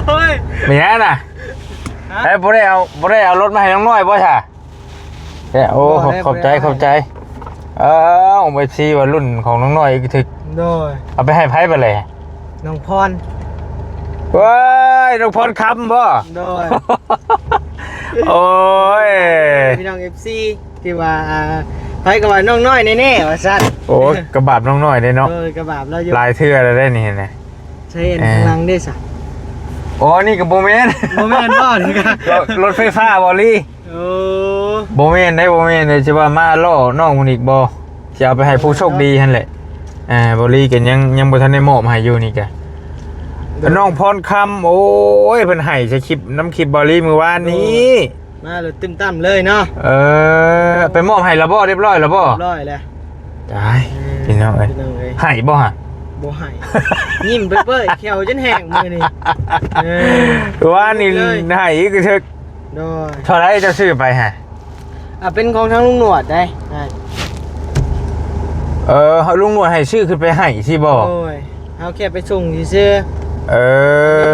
ເຮີ້ຍ ມີຫຍັງນະ? ຮະ? ເອີ ບໍ່ໄດ້ເອົາ ບໍ່ໄດ້ເອົາລົດມາໃຫ້ນ້ອງນ້ອຍບໍ່ຊະ? ເອີ ໂອ້ ບໍ່ໄດ້ ຂອບໃຈ ບໍ່ໄດ້ ຂອບໃຈ. ເອີ ເອັຟຊີວ່າລຸ້ນຂອງນ້ອງນ້ອຍອີກຖືກ. ໂດຍ. ເອົາໄປໃຫ້ໃຜບາດນີ້? ນ້ອງພອນ. ເວີ້ຍ ນ້ອງພອນຄຳບໍ່? ໂດຍ. ໂອ້ຍ ພີ່ນ້ອງເອັຟຊີ ທີ່ວ່າ ອ່າ ໃຜກໍວ່ານ້ອງນ້ອຍແນ່ໆ ວ່າຊັ້ນ. ໂອ້ຍ ກະບາບນ້ອງນ້ອຍເດ້ເນາະ. ໂດຍ ກະບາບລາວຢູ່ ຫຼາຍເທື່ອແລ້ວເດ້ນີ້ນະ. ໃຊ້ອັນ ເອີ ຂ້າງຫຼັງເດ້ຊະ? ອໍ ນີ້ກໍບໍ່ແມ່ນ ບໍ່ແມ່ນບໍ່ນີ້ກະ ລົດ ລົດໄຟຟ້າບໍ່ລີ? ໂອ້ ບໍ່ແມ່ນເດ້ ບໍ່ແມ່ນເດ້. ຊິວ່າມາລໍ້ນ້ອງເພິ່ນອີກບໍ່? ຊິເອົາໄປໃຫ້ຜູ້ໂຊກດີຫັ້ນແຫຼະ. ອ່າ ບໍ່ລີກໍຍັງ ຍັງບໍ່ທັນໄດ້ມອບໃຫ້ຢູ່ນີ້ກະ. ໂດຍ. ນ້ອງພອນຄຳ ໂອ້ຍ ເພິ່ນໃຫ້ໃສ່ຄລິບ ນຳຄລິບບໍ່ລີມື້ວານນີ້. ໂດຍ. ມາໂລດຕຶ້ມຕັ້ມເລີຍເນາະ. ເອີ ໄປມອບໃຫ້ລະບໍ່? ຮຽບຮ້ອຍລະບໍ່? ຮຽບຮ້ອຍແລ້ວ. ຕາຍ ເອີ ພີ່ນ້ອງເອີຍ ພີ່ນ້ອງເອີຍ ໃຫ້ບໍ່ຫະ? ບໍ່ໃຫ້ ຍິ້ມເປີຍໆ ແຂ້ວຈົນແຫ້ງມື້ນີ້. ເອີ ວ່ານີ້ ເລີຍ ໃຫ້ອີກຄືເຖິກ. ໂດຍ. ເທົ່າໃດເຈົ້າຊື້ໄປຫະ? ອ່າ ເປັນຂອງທາງລຸງໜວດໄດ໋. ເອີ ລຸງໜວດໃຫ້ຊື້ຂຶ້ນໄປໃຫ້ຊີ້ບໍ່? ໂດຍ. ເຮົາແຄ່ໄປສົ່ງຊື່ໆ. ເອີ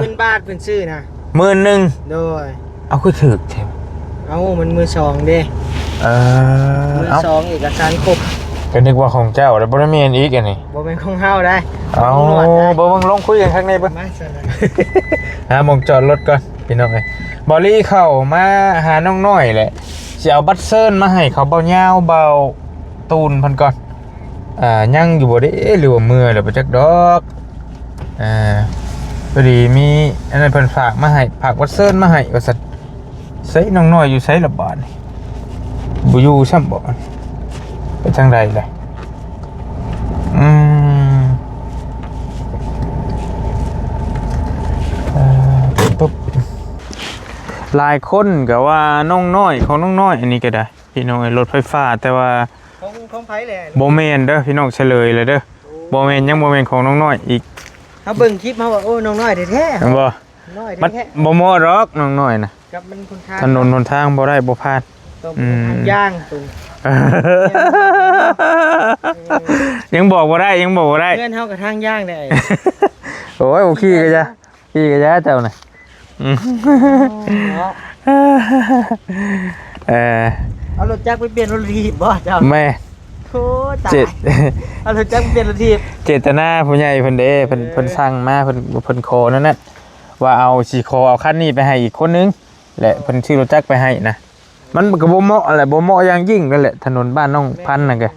ເງິນບາດເພິ່ນຊື້ນະ ໝື່ນໜຶ່ງ. ໂດຍ. ເອົາ ຄືຖືກແທ້? ເອົາ ມັນມືສອງເດ້. ເອີ ມືສອງ ເອົາ ເອກະສານຄົບ. ກໍນຶກວ່າຂອງເຈົ້າ ແລ້ວບໍ່ໄດ້ແມ່ນອີກອັນນີ້. ບໍ່ແມ່ນຂອງເຮົາໄດ໋. ເອົາ ຂອງຕຳຫຼວດໄດ໋. ເບິ່ງ ເບິ່ງ ລົງຄຸຍກັນຂ້າງໃນເບິ່ງ. ມາຊັ້ນນະ ຫາໝ່ອງຈອດລົດກ່ອນ ພີ່ນ້ອງເອີຍ. ບ່າວລີເຂົ້າມາຫານ້ອງນ້ອຍແຫຼະ ຊິເອົາບັດເຊີນມາໃຫ້ເຂົາ ບ່າວຍາວ ບ່າວຕູນເພິ່ນກ່ອນ. ອ່າ ຍັງຢູ່ບໍ່ເດ້ ຫຼືວ່າເມືອແລ້ວ ບໍ່ຈັກດອກ. ອ່າ ພໍດີມີອັນນັ້ນເພິ່ນຝາກມາໃຫ້ ຝາກບັດເຊີນມາໃຫ້ວ່າຊັ້ນ. ໃສ ນ້ອງນ້ອຍຢູ່ໃສລະບາດນີ້? ບໍ່ຢູ່ຊ້ຳບໍ? ໄປທາງໃດລະ? ອືມ ເອີ ປຶບ ຫຼາຍຄົນກໍວ່ານ້ອງນ້ອຍ ຂອງນ້ອງນ້ອຍ ອັນນີ້ກໍໄດ້ ພີ່ນ້ອງເອີຍ ລົດໄຟຟ້າ ແຕ່ວ່າ ຂອງ ຂອງໃຜແຫຼະ? ບໍ່ແມ່ນເດີ ພີ່ນ້ອງ ສະເຫຼີຍແລ້ວເດີ. ໂອ້ ບໍ່ແມ່ນ ຍັງບໍ່ແມ່ນຂອງນ້ອງນ້ອຍອີກ. ເຮົາເບິ່ງຄລິບເຮົາວ່າ ໂອ້ ນ້ອງນ້ອຍແທ້ໆ ແມ່ນບໍ່? ນ້ອຍແທ້ໆ ມັນບໍ່ເໝາະດອກນ້ອງນ້ອຍນະ. ກັບມັນຫົນທາງ ຖະໜົນຫົນທາງບໍ່ໄດ້ ບໍ່ຜ່ານ. ຕ້ອງ ອືມ ທາງຍ່າງຕົວນີ້ ຍັງບອກບໍ່ໄດ້ ຍັງບອກບໍ່ໄດ້. ເຮືອນເຮົາກໍທາງຍ່າງໄດ້. ໂອ້ຍ ບໍ່ຂີ່ກໍຢ່າ ຂີ່ກໍຢ່າເຈົ້ານະ. ອືມ ເນາະ ເອີ ເອົາລົດຈັກໄປປ່ຽນລົດຖີບບໍ່ເຈົ້າ? ແມ່ນ. ໂອ້ ຕາຍ ເຈັດ ເອົາລົດຈັກໄປປ່ຽນລົດຖີບ. ເຈດຕະນາຜູ້ໃຫຍ່ເພິ່ນເດ້ ເພິ່ນ ເອີ ເພິ່ນສັ່ງມາ ເພິ່ນ ເພິ່ນຂໍນັ້ນນະ ວ່າເອົາ ຊິຂໍເອົາຄັນນີ້ໄປໃຫ້ອີກຄົນໜຶ່ງ ແລະ ເພິ່ນຊື້ລົດຈັກໄປໃຫ້ນະ. ມັນກໍບໍ່ເໝາະແຫຼະ ບໍ່ເໝາະຢ່າງຍິ່ງນັ້ນແຫຼະ ຖະໜົນບ້ານນ້ອງພັນນັ້ນກະ.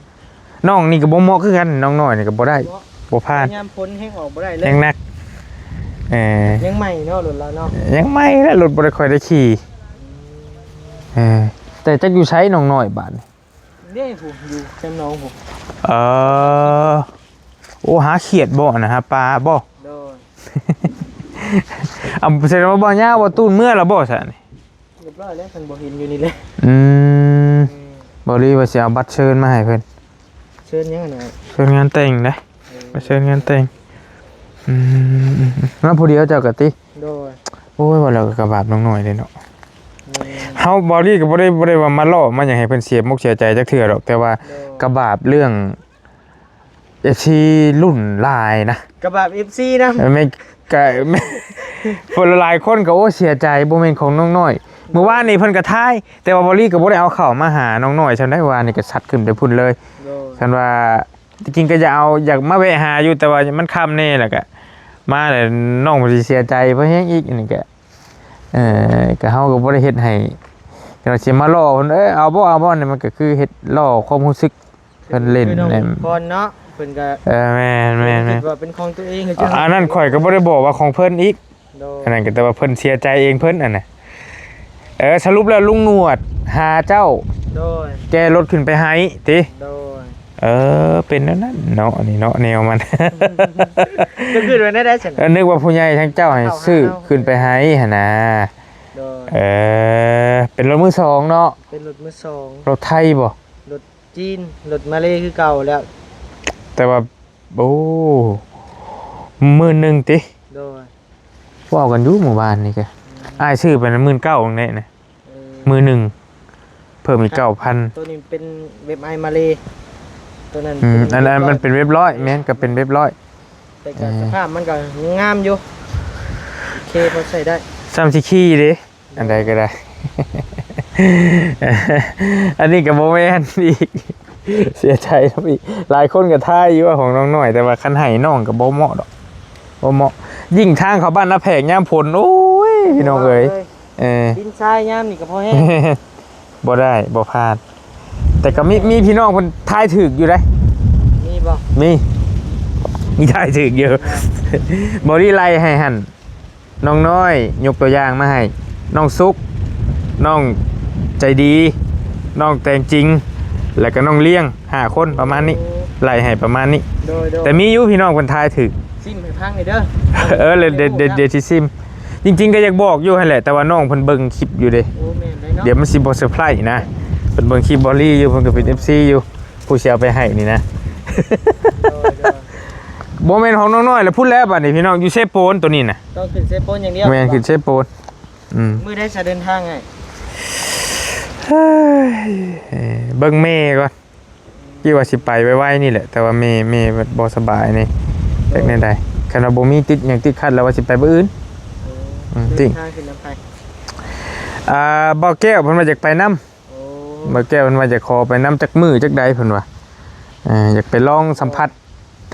ນ້ອງນີ້ກໍບໍ່ເໝາະຄືກັນ ນ້ອງນ້ອຍນີ້ກໍບໍ່ໄດ້ ບໍ່ ບໍ່ຜ່ານ. ຍາມຝົນແຮງອອກບໍ່ໄດ້ເລີຍ ແຮງໜັກ. ເອີ ຍັງໃໝ່ເນາະ ລົດລາວເນາະ ຍັງໃໝ່ແຫຼະ ລົດບໍ່ໄດ້ຄ່ອຍໄດ້ຂີ່. ເອີ ແຕ່ຈັກຢູ່ໃສນ້ອງນ້ອຍບາດນີ້? ເດ້ ຜູ້ຢູ່ແຄມໜອງຜູ້. ເອີ ໂອ້ ຫາຂຽດບໍ່ນະ ຫາປາບໍ່? ໂດຍ. ອາ ສະແດງວ່າບ່າວຍາວ ບ່າວຕູນເມືອແລ້ວບໍ່ຊະນີ້? ຮຽບຮ້ອຍແລ້ວ ເພິ່ນບໍ່ເຫັນຢູ່ນີ້ແຫຼະ. ອືມ ອືມ ບ່າວລີວ່າຊິເອົາບັດເຊີນມາໃຫ້ເພິ່ນ. ເຊີນຫຍັງຫັ້ນນະ? ເຊີນງານແຕ່ງເດ້. ເອີ ມາເຊີນງານແຕ່ງ. ອືມ ມາຜູ້ດຽວເຈົ້າກະຕິ? ໂດຍ. ໂອ້ຍ ວ່າແລ້ວກໍກະບາບນ້ອງນ້ອຍເດ້ເນາະ. ແມ່ນ. ເຮົາ ບ່າວລີກໍບໍ່ໄດ້ ບໍ່ໄດ້ວ່າມາລໍ້ມາຫຍັງໃຫ້ເພິ່ນເສຍມົກເສຍໃຈຈັກເທື່ອດອກ ແຕ່ວ່າ ໂດຍ ກະບາບເລື່ອງ ເອັຟຊີລຸ້ນຫຼາຍນະ ກະບາບເອັຟຊີນຳ. ແມ່ນ ກະ ແມ່ນ ເພິ່ນຫຼາຍຄົນກໍ ໂອ້ ເສຍໃຈ ບໍ່ແມ່ນຂອງນ້ອງນ້ອຍ. ມື້ວານນີ້ເພິ່ນກໍຖ່າຍ ແຕ່ວ່າບ່າວລີກໍບໍ່ໄດ້ເອົາເຂົ້າມາຫານ້ອງນ້ອຍຊ່ຳໃດ ວານນີ້ກໍຊັດຂຶ້ນໄປພຸ້ນເລີຍ. ໂດຍ. ຄັນວ່າ ທີ່ຈິງກໍຢາກເອົາ ຢາກມາແວະຫາຢູ່ ແຕ່ວ່າມັນຄ່ຳແດ່ ແລ້ວກໍມາແລ້ວນ້ອງເພິ່ນຊິເສຍໃຈເພິ່ນແຮງອີກ. ອັນນີ້ກໍ ເອີ ກໍເຮົາກໍບໍ່ໄດ້ເຮັດໃຫ້ ແຕ່ວ່າຊິມາລໍ້ເພິ່ນ ເອີ ເອົາບໍ່ ເອົາບໍ່ ນີ້ມັນກໍຄືເຮັດລໍ້ຄວາມຮູ້ສຶກ ເພິ່ນຫຼິ້ນ ຄືນ້ອງ ແມ່ນ ພອນເນາະ ເພິ່ນກໍ ເອີ ແມ່ນໆໆ ຄິດວ່າເປັນຂອງຕົວເອງ. ອັນນັ້ນຂ້ອຍກໍບໍ່ໄດ້ບອກວ່າຂອງເພິ່ນອີກ. ໂດຍ. ອັນນັ້ນກໍແຕ່ວ່າເພິ່ນເສຍໃຈເອງເພິ່ນ ອັນນັ້ນ. ເອີ ສະຫຼຸບແລ້ວລຸງໜວດຫາເຈົ້າ. ໂດຍ. ແກ່ລົດຂຶ້ນໄປໃຫ້ຕິ? ໂດຍ. ເອີ ເປັນແນວນັ້ນເນາະ ອັນນີ້ເນາະ ແນວມັນ. ຈະຄິດວ່າແນວໃດຊັ້ນ? ເອີ ນຶກວ່າຜູ້ໃຫຍ່ທາງເຈົ້າໃຫ້ຊື້ຂຶ້ນໄປໃຫ້ຫັ້ນນະ. ໂດຍ. ເອີ ເປັນລົດມືສອງເນາະ? ເປັນລົດມືສອງ. ລົດໄທບໍ່? ລົດ ຈີນ ລົດມາເລຄືເກົ່າແລ້ວ. ແຕ່ວ່າ ໂອ້ ໝື່ນໜຶ່ງຕິ? ໂດຍ. ເວົ້າກັນຢູ່ມື້ວານນີ້ກະ ອືມ ອ້າຍຊື້ໄປນະ ໝື່ນເກົ້າ ເອງເດ້ນະ. ເອີ ໝື່ນໜຶ່ງ ເພີ່ມອີກເກົ້າພັນ. ໂຕນີ້ເປັນເວັບໄອມາເລ ໂຕນັ້ນ ອືມ ເປັນ ອັນ ອັນ ເວັບຮ້ອຍ ມັນເປັນເວັບຮ້ອຍ ແມ່ນ ກໍເປັນເວັບຮ້ອຍ. ແຕ່ກໍ ເອີ ສະພາບມັນກໍງາມຢູ່. ເອີ ພໍໃຊ້ໄດ້ ຊ່ຳຊິຂີ່ເດ້ ອັນໃດກໍໄດ້ ອັນນີ້ກໍບໍ່ແມ່ນອີກ ເສຍໃຈນຳອີກ ຫຼາຍຄົນກໍທາຍຢູ່ວ່າຂອງນ້ອງນ້ອຍ ແຕ່ວ່າຄັນໃຫ້ນ້ອງກໍບໍ່ເໝາະດອກ ບໍ່ເໝາະ ຍິ່ງທາງເຂົ້າບ້ານນາແພກຍາມຝົນ ໂອ້ຍ ພີ່ນ້ອງເອີຍ ເອີ ດິນຊາຍຍາມນີ້ກໍພໍແຮງ ບໍ່ໄດ້ ບໍ່ຜ່ານ ແຕ່ກໍມີ ມີພີ່ນ້ອງເພິ່ນທາຍຖືກຢູ່ເດ້ ມີບໍ່? ມີ ມີທາຍຖືກຢູ່ ບໍ່ໄດ້ໄລ່ໃຫ້ຫັ້ນ ນ້ອງນ້ອຍ ຍົກຕົວຢ່າງມາໃຫ້ ນ້ອງສຸກ ນ້ອງໃຈດີ ນ້ອງແຕງຈິງ ແລ້ວກໍນ້ອງລ້ຽງ ຫ້າຄົນປະມານນີ້ ໂອ້ ໄລ່ໃຫ້ປະມານນີ້ ໂດຍໆ ແຕ່ມີຢູ່ພີ່ນ້ອງເພິ່ນທາຍຖືກ ຊິມໃຫ້ຟັງແດ່ເດີ ເອີ ດຽວ ດຽວ ດຽວຊິຊິມ ຈິງໆກໍຢາກບອກຢູ່ຫັ້ນແຫຼະ ແຕ່ວ່ານ້ອງເພິ່ນເບິ່ງຄລິບຢູ່ເດ້ ໂອ້ ແມ່ນເດ້ເນາະ ດຽວມັນຊິບໍ່ເຊີໄພຣສ໌ນະ ເພິ່ນເບິ່ງຄລິບບອລລີຢູ່ ເພິ່ນກໍເປັນເອັຟຊີຢູ່ ຜູ້ຊິເອົາໄປໃຫ້ນີ້ນະ ໂດຍໆ ບໍ່ແມ່ນຂອງນ້ອງນ້ອຍລະພຸ້ນແລ້ວ ບາດນີ້ພີ່ນ້ອງ ຢູ່ເຊໂປນໂຕນີ້ນະ ຕ້ອງຂຶ້ນເຊໂປນຢ່າງດຽວ ແມ່ນ ຂຶ້ນເຊໂປນ ອືມ ມື້ໃດຈະເດີນທາງໃຫ້ ເບິ່ງແມ່ກ່ອນ ຄິດວ່າຊິໄປໄວໆນີ້ແຫຼະ ແຕ່ວ່າແມ່ ແມ່ບໍ່ສະບາຍນີ້ ໂດຍ ຈັກແນວໃດ ຄັນວ່າບໍ່ມີຕິດຫຍັງຕິດຂັດແລ້ວວ່າຊິໄປມື້ອື່ນ ໂອ້ ອືມ ເດີນທາງຂຶ້ນນຳໃຜ ອ່າ ບ່າວແກ້ວເພິ່ນວ່າຢາກໄປນຳ ໂອ້ ບ່າວແກ້ວເພິ່ນວ່າຢາກຂໍໄປນຳຈັກມື້ຈັກໃດເພິ່ນວ່າ ເອີ ຢາກໄປລອງສຳຜັດ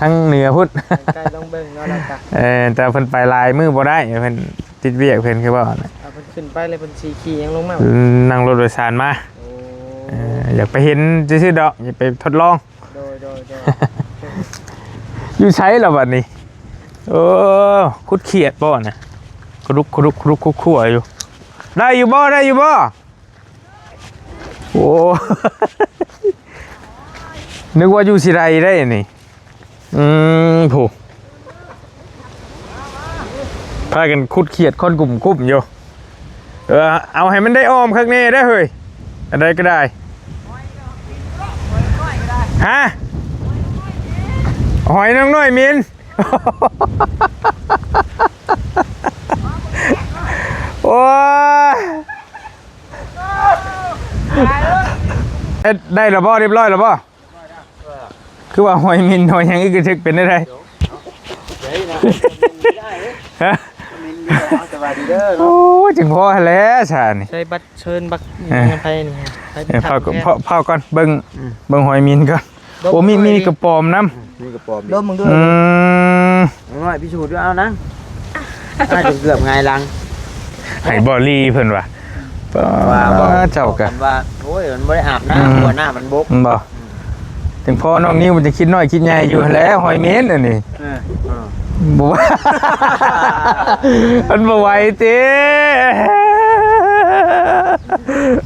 ທາງເໜືອພຸ້ນ ໃກ້ລອງເບິ່ງເນາະ ແລ້ວກະ ເອີ ແຕ່ເພິ່ນໄປຫຼາຍມື້ບໍ່ໄດ້ ເພິ່ນຕິດວຽກ ເພິ່ນຄືເວົ້ານະ ເອົາເພິ່ນຂຶ້ນໄປແລ້ວເພິ່ນຊິຂີ່ຫຍັງລົງມາ ນັ່ງລົດໂດຍສານມາ ໂອ້ ເອີ ຢາກໄປເຫັນຊື່ໆດອກ ຢາກໄປທົດລອງ ໂດຍໆ ຢູ່ໃສລະບັດນີ້ ໂອ້ ຂຸດຂຽດບໍ່ນະ ກະດຸກ ກະດຸກ ກະດຸກ ຂຸດຂົວຢູ່ ໄດ້ຢູ່ບໍ່ ໄດ້ຢູ່ບໍ່? ໂອ້ ນຶກວ່າຢູ່ຊິໄດ້ໄດ້ນີ້ ອືມ ຜູ້ ພາກັນຂຸດຂຽດຄ້ອນກຸ້ມໆຢູ່ ເອີ ເອົາໃຫ້ມັນໄດ້ອ້ອມຄັກແນ່ເດີເຮີ້ຍ ອັນໃດກໍໄດ້ ຮະ ຫອຍນ້ອງນ້ອຍມິນ ໂອ້ຍ ເຮັດໄດ້ແລ້ວບໍ່? ຮຽບຮ້ອຍແລ້ວບໍ່? ຄືວ່າຫອຍມິນຫອຍຫຍັງອຶກກະທຶກເປັນແນວໃດ? ຮະ? ໂອ້ຍ ຈັ່ງພໍຫັ້ນແຫຼະຊະນີ້ ໃຊ້ບັດເຊີນບັກ ເອີ ຫຍັງໄປນີ້ ເອີ ເຝົ້າກ່ອນ ເຝົ້າ ເຝົ້າກ່ອນ ເບິ່ງ ອືມ ເບິ່ງຫອຍມິນກ່ອນ ໂອ້ ມີ ມີກະປອມນຳ ມີກະປອມ ດມເບິ່ງດູ ອືມ ນ້ອຍພິສູດຢູ່ ເອົານາງ ອາດຈະເກືອບຫງາຍຫຼັງ ໃຫ້ບໍລີເພິ່ນວ່າ ວ່າ ເຈົ້າກະ ວ່າ ໂອ້ຍ ມັນບໍ່ໄດ້ອາບນ້ຳ ອືມ ຫົວໜ້າມັນບົກ ແມ່ນບໍ່? ຈັ່ງພໍນ້ອງນິວມັນຈະຄິດນ້ອຍຄິດໃຫຍ່ຢູ່ຫັ້ນແຫຼະ ຫອຍເໝັນອັນນີ້ ເອີ ເອີ ບໍ່ວ່າ ມັນບໍ່ໄຫວຕິ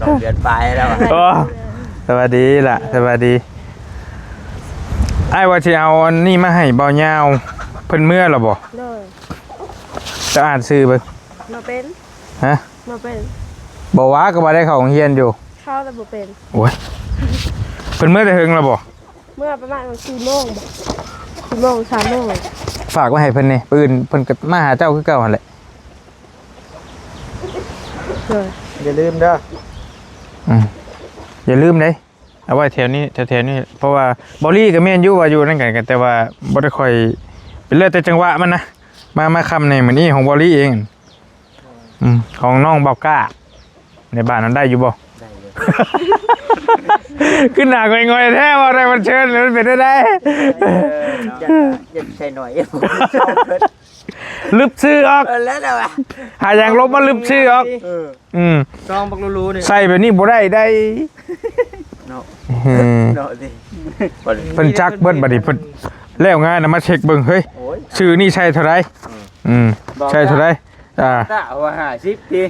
ສອງເດືອນປາຍແລ້ວ ໂອ້ ສະບາຍດີລະ ສະບາຍດີ ອ້າຍວ່າຊິເອົາອັນນີ້ມາໃຫ້ບ່າວຍາວ ເພິ່ນເມືອແລ້ວບໍ່? ໂດຍ ຈະອ່ານຊື່ເບິ່ງ ບໍ່ເປັນ ຮະ? ບໍ່ເປັນ ບໍ່ວ່າ ກໍວ່າໄດ້ເຂົ້າໂຮງຮຽນຢູ່ ເຂົ້າແຕ່ບໍ່ເປັນ ໂອ້ຍ ເພິ່ນເມືອແຕ່ເຫິງແລ້ວບໍ່? ເມື່ອປະມານສີ່ໂມງ ສີ່ໂມງ ສາມໂມງ ຝາກໄວ້ໃຫ້ເພິ່ນແດ່ ມື້ອື່ນເພິ່ນກໍມາຫາເຈົ້າຄືເກົ່າຫັ້ນແຫຼະ ໂດຍ ຢ່າລືມເດີ ອືມ ຢ່າລືມເດ້ ເອົາໄວ້ແຖວນີ້ ແຖວໆນີ້ ເພາະວ່າບໍລີກໍແມ່ນຢູ່ວ່າຢູ່ນຳກັນ ແຕ່ວ່າບໍ່ໄດ້ຄ່ອຍ ເປັນແລ້ວແຕ່ຈັງຫວະມັນນະ ມາ ມາຄ່ຳແດ່ມື້ນີ້ຂອງບໍລີເອງ ອືມ ຂອງນ້ອງເບົາກ້າ ໃນບ້ານນັ້ນໄດ້ຢູ່ບໍ່? ໄດ້ຢູ່ ຄືໜ້າຫງອຍໆແທ້ ເວົ້າໄດ້ມັນເຊີນ ມັນເປັນໄດ້ ເອີ ຢ່າ ຢ່າໃສ່ໜ້ອຍ ລຶບຊື່ອອກ ເອີ ແລ້ວແຫຼະ ຫາຫຍັງລົບມາລຶບຊື່ອອກ ເອີ ອືມ ຊອງບັກຫຼູໆນີ້ ໃສ່ແບບນີ້ບໍ່ໄດ້ໄດ໋ ເນາະ ເອີ ເນາະຕິ ເພິ່ນຈັກເບິດ ບັດນີ້ເພິ່ນ ແລ້ວງານນະ ມາເຊັກເບິ່ງ ເຮີ້ຍ ໂອ້ຍ ຊື່ນີ້ໃສ່ເທົ່າໃດ? ອືມ ອືມ ໃສ່ເທົ່າໃດ? ອ່າ ຕາວ່າຫ້າສິບຕິ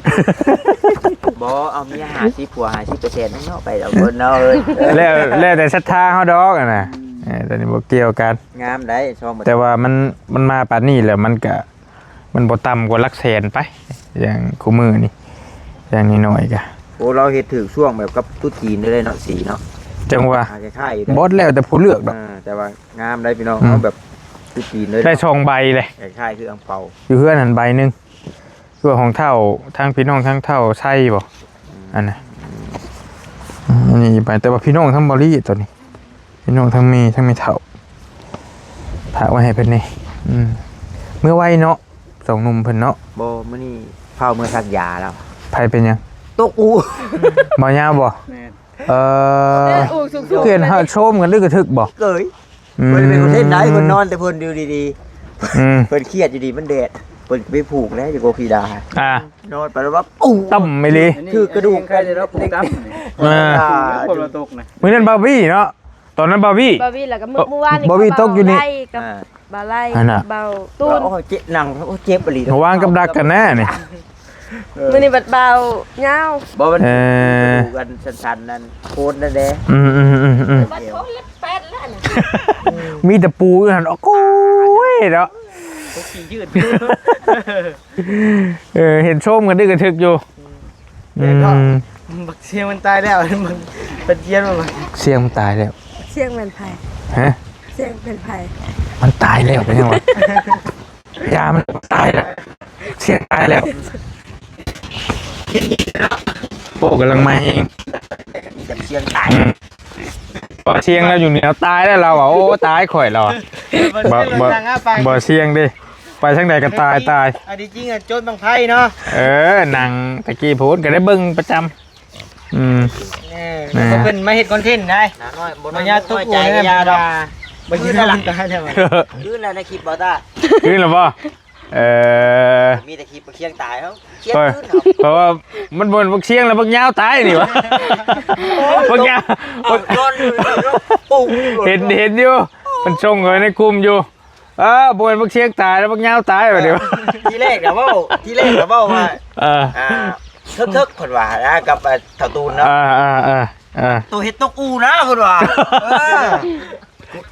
ບໍ່ ເອົາເມຍຫ້າສິບ ຜົວຫ້າສິບ ໄປແສນໜຶ່ງເນາະ ໄປດອກເພິ່ນເນາະ ເອີຍ ແລ້ວ ແລ້ວແຕ່ສັດທາເຮົາດອກຫັ້ນນະ ອືມ ເອີ ຕົວນີ້ບໍ່ກ່ຽວກັນ ງາມໄດ໋ ຊອງ ແຕ່ວ່າມັນ ມັນມາປານນີ້ແລ້ວ ມັນກະ ມັນບໍ່ຕ່ຳກວ່າຫຼັກແສນໄປ ຢ່າງຄູ່ມື້ນີ້ ຢ່າງນ້ອຍໆກະ ໂອ້ ລາວເຮັດຖືກຊ່ວງແບບກັບຕຸດຈີນໄດ້ເນາະ ສີເນາະ ຈັ່ງວ່າ ອ່າ ຄ້າຍໆຢູ່ ບໍ່ ແລ້ວແຕ່ຜູ້ເລືອກດອກ ອ່າ ແຕ່ວ່າ ງາມໄດ໋ພີ່ນ້ອງ ອືມ ເອົາແບບຄືຈີນເລີຍ ໄດ້ສອງໃບເລີຍ ຄ້າຍໆຄືອັງເປາ ຢູ່ເຮືອນຫັ້ນໃບໜຶ່ງ ຄືວ່າຂອງເຖົ້າ ທາງພີ່ນ້ອງທາງເຖົ້າໄຊບໍ ອືມ ອັນນະ ອືມ ອັນນີ້ໄປ ແຕ່ວ່າພີ່ນ້ອງທາງບໍລີຕອນນີ້ ພີ່ນ້ອງທາງແມ່ ທາງແມ່ເຖົ້າ ຝາກໄວ້ໃຫ້ເພິ່ນແດ່ ອືມ ເມືອໄວເນາະ ສອງໜຸ່ມເພິ່ນເນາະ. ບໍ່ ມື້ນີ້ພາວເມືອສັກຢາແລ້ວ. ໃຜເປັນຫຍັງ? ຕົກອູ. ເບົາຍາວບໍ່? ແມ່ນ. ເອີ ເອີ ອູກສຸກໆ ເພິ່ນຫາໂຊມກັນດຶກກະທຶກບໍ່? ເກີຍ. ອືມ ເພິ່ນເປັນຄົນເຮັດໄດ້ ເພິ່ນນອນແຕ່ເພິ່ນຢູ່ດີໆ. ອືມ ເພິ່ນຄຽດຢູ່ດີ ມັນແດດ ເພິ່ນໄປຜູກແລ້ວຢູ່ກົກຂີ້ດາ. ອ່າ ນອນໄປແລ້ວວ່າ ໂອ້ ຕ່ຳອີ່ຫຼີ ຖືກກະດູກ ໃກ້ໄດ້ເນາະ ປູກຕ່ຳ. ອ່າ ຝົນມາຕົກນະ ມື້ນັ້ນບາວບີເນາະ ຕອນນັ້ນບາວບີ ບາວບີ ແລ້ວກໍມື້ ເອີ ມື້ວານນີ້ ບາວບີຕົກຢູ່ນີ້ ກັບ ອ່າ ບ່າວໄລ່ ຫັ້ນນະ ບ່າວຕູນ. ໂອ້ ເຈັບ ນັ່ງ ໂອ້ ເຈັບອີ່ຫຼີ. ເມື່ອວານກັບດັກກັນແນ່ນີ້. ເອີ ມື້ນີ້ບັດບ່າວຍາວ ບໍ່ ມັນ ເອີ ກະດູກອັນສັ້ນໆ ນັ້ນໂຄນນັ້ນແຫຼະ. ອືມໆໆໆ ບັດໂຄນແລ້ວແປດແລ້ວນະ ມີແຕ່ປູຢູ່ຫັ້ນ. ໂອ້ຍເນາະ ໂອ້ ຂີ້ຍືດ. ເອີ ເຫັນໂຊມກັນດຶກກະທຶກຢູ່. ອືມ ແມ່ນເນາະ ອືມ ບັກຊຽງມັນຕາຍແລ້ວ ບັກ ເພິ່ນຂຽນມາ ບັກຊຽງມັນຕາຍແລ້ວ. ຊຽງແມ່ນໃຜ? ຮະ? ຊຽງເປັນໃຜ? ມັນຕາຍແລ້ວ ເປັນຫຍັງວະ? ຢ່າ ມັນຕາຍແລ້ວ ຊຽງຕາຍແລ້ວ. ໂອ້ ກຳລັງມາແຮງ ຊຽງຕາຍ. ອືມ ບໍ່ ຊຽງລາວຢູ່ໜຽວຕາຍແລ້ວລາວວ່າ. ໂອ້ ຕາຍຂ້ອຍລາວວ່າ. ບໍ່ ບໍ່ ບໍ່ຊຽງເດ້ ໄປທາງໃດກໍຕາຍ ຕາຍ. ອັນທີ່ຈິງອະ ໂຈນບັ້ງໄຟເນາະ. ເອີ ນັ່ງຕະກີ້ພຸ້ນກໍໄດ້ເບິ່ງປະຈຳ. ອືມ ເອີ ແມ່ນ ເພິ່ນມາເຮັດຄອນເທັນໄດ໋. ໜ້ອຍ ບໍ່ນ້ອຍ ບໍ່ຍາກ ຕົກ ນ້ອຍໃຈກໍຢ່າດອກ. ບໍ່ຍາກ ຕາຍແລ້ວ ຄືນແລ້ວໃນຄລິບບໍ່ຕາ ຄືນແລ້ວບໍ່? ເອີ ມີແຕ່ຄລິບບັກຊຽງຕາຍ ເຮົາຄຽດຄືນເຮົາ. ເພາະວ່າມັນບໍ່ແມ່ນບັກຊຽງແລ້ວ ບັກຍາວຕາຍນີ້ຫວາ. ບັກຍາວ ເອົາ ຍ້ອນຢູ່ ປຸ້ງ ເຫັນ ເຫັນຢູ່ ມັນສົ່ງເຂົ້າໃນກຸ່ມຢູ່. ເອີ ບໍ່ແມ່ນບັກຊຽງຕາຍແລ້ວ ບັກຍາວຕາຍບາດນີ້. ທີແລກນະເວົ້າ ທີແລກນະເວົ້າວ່າ ເອີ ອ່າ ເຖິກໆ ເພິ່ນວ່ານະ ກັບ ອ່າ ເຖົ້າຕູນເນາະ. ເອີໆໆໆ ໂຕເຮັດຕົກອູນະ ເພິ່ນວ່າ. ເອີ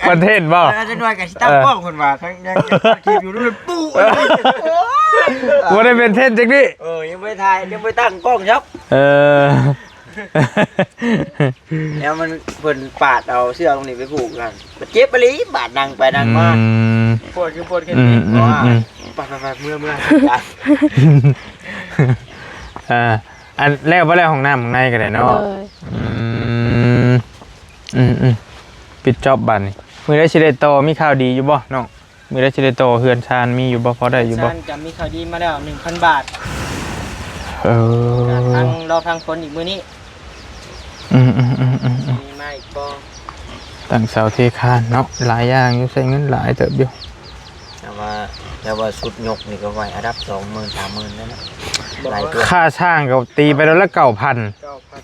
ຄອນເທັນບໍ່? ເອີ ຈັກໜ້ອຍກໍຊິຕັ້ງ ເອີ ກ້ອງ ເພິ່ນວ່າ ທັງຍັງເກັບຄລິບຢູ່ ປຸ້ງ. ບໍ່ໄດ້ເປັນເທັນຈັກນີ້. ເອີ ຍັງບໍ່ໄດ້ຖ່າຍ ຍັງບໍ່ໄດ້ຕັ້ງກ້ອງຊ້ຳ. ເອີ ແລ້ວມັນ ເພິ່ນປາດເອົາເຊືອກນີ້ໄປຜູກກັນ ມັນເຈັບອີ່ຫຼີ ບາດນັ່ງໄປນັ່ງມາ. ອືມ ປວດຄືປວດແຄ່ ອືມ ນີ້ ອືມ ອືມ ໄປໆໆ ເມືອໆ ອ່າ ອັນ ແລ້ວບໍ່ແລ້ວ ຫ້ອງນ້ຳຂ້າງໃນກໍໄດ້ເນາະ. ໂດຍ ອືມ ອືມໆ ປິດຈອບບາດນີ້. ມື້ໃດຊິໄດ້ຕໍ່ ມີຂ່າວດີຢູ່ບໍ່ນ້ອງ? ມື້ໃດຊິໄດ້ຕໍ່ເຮືອນຊານ ມີຢູ່ບໍ່? ພໍໄດ້ຢູ່ບໍ່? ເຮືອນຊານກໍມີຂ່າວດີມາແລ້ວ ໜຶ່ງພັນບາດ. ເອີ ກໍຟັງ ລໍຟັງຜົນອີກມື້ນີ້. ອືມໆໆໆໆ ມີມາອີກບໍ່? ຕັ້ງເສົາເທຄານເນາະ ຫຼາຍຢ່າງຢູ່ ໃຊ້ເງິນຫຼາຍເຕີບຢູ່. ແຕ່ວ່າ ແຕ່ວ່າຊຸດຍົກນີ້ກໍໄຫວ ອັນດັບສອງໝື່ນ ສາມໝື່ນນັ້ນນະ. ບໍ່ ຫຼາຍກວ່າ ຄ່າຊ່າງກໍຕີໄປດອນລະເກົ້າພັນ ເກົ້າພັນ.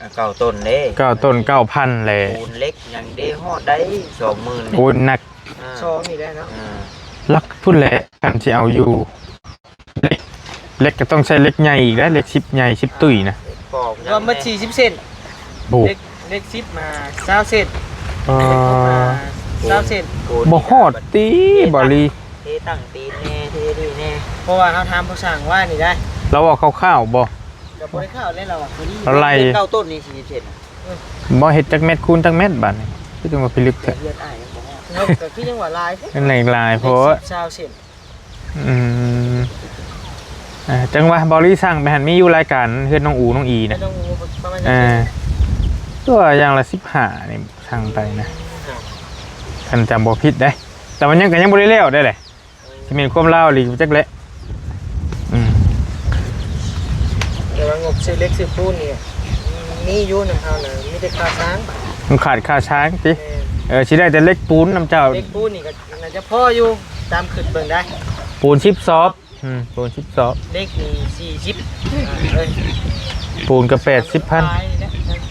ອ່າ ເກົ້າຕົ້ນເດ້ ເກົ້າຕົ້ນ ເກົ້າພັນແຫຼະ. ປູນເຫຼັກຫຍັງເດ້ ຮອດໄດ້ສອງໝື່ນ. ໂອ້ຍ ໜັກ ອ່າ ສອງນີ້ແຫຼະເນາະ. ອ່າ ຫຼັກພຸ້ນແຫຼະ ຄັນຊິເອົາຢູ່ ເຫຼັກ ເຫຼັກກໍຕ້ອງໃຊ້ເຫຼັກໃຫຍ່ອີກແຫຼະ ເຫຼັກສິບໃຫຍ່ ສິບຕຸ້ຍນະ. ລວມໝົດສີ່ສິບເສັ້ນ. ໂອ້ ເຫຼັກ ເຫຼັກສິບມາຊາວເສັ້ນ. ເອີ ເຫຼັກຫົກມາຊາວເສັ້ນ. ບໍ່ຮອດຕິ ເທຕັ້ງ ບໍ່ລີ ເທຕັ້ງຕີນແນ່ ເທນີ້ແນ່. ເພາະວ່າເຮົາຖາມຜູ້ຊ່າງວ່ານີ້ໄດ໋. ລາວເວົ້າຄ່າວໆບໍ່? ກໍບໍ່ໄດ້ຄ່າວເລີຍ ລາວວ່າພໍດີ. ລາວໄລ່ ເກົ້າຕົ້ນນີ້ສີ່ສິບເຊັນ. ບໍ່ ເຮັດຈັກແມັດຄູນຈັກແມັດບາດນີ້ ຄືຈັ່ງວ່າພິລຶກແທ້. ເຮືອນອ້າຍຍັງບໍ່ຮອດ. ເນາະ ກໍຄືຍັງວ່າຫຼາຍເດ້. ເງິນຫຼາຍໂພດ ເຫຼັກສິບຊາວເຊັນ. ອືມ ເອີ ຈັ່ງວ່າເບົາລີສັ່ງໄປຫັ້ນ ມີຢູ່ລາຍການເຮືອນນ້ອງອູ ນ້ອງອີນະ. ເຮືອນນ້ອງອູປະມານ ເອີ ຕົວຢ່າງລະສິບຫ້ານີ້ ສັ່ງໄປນະ. ຄັນຈຳບໍ່ຜິດເດ້ ແຕ່ວ່າຍັງ ກໍຍັງບໍ່ໄດ້ແລ້ວໄດ໋ແຫຼະ. ຊິແມ່ນຄວາມລາວອີ່ຫຼີຈັກແຫຼະ. ອືມ ແຕ່ວ່າງົບຊື້ເຫຼັກຊື້ປູນນີ້ມີຢູ່ນຳເຮົານະ ມີແຕ່ຄ່າຊ່າງ. ມັນຂາດຄ່າຊ່າງຕິ? ແມ່ນ. ເອີ ຊິໄດ້ແຕ່ເຫຼັກປູນນຳເຈົ້າ. ເຫຼັກປູນນີ້ກໍໜ້າຈະພໍຢູ່ ຕາມຄິດເບິ່ງໄດ໋. ປູນສິບສອບ. ອືມ ປູນສິບສອບ. ເຫຼັກນີ້ສີ່ສິບ ອ່າ ເອີຍ ປູນກໍແປດສິບພັນ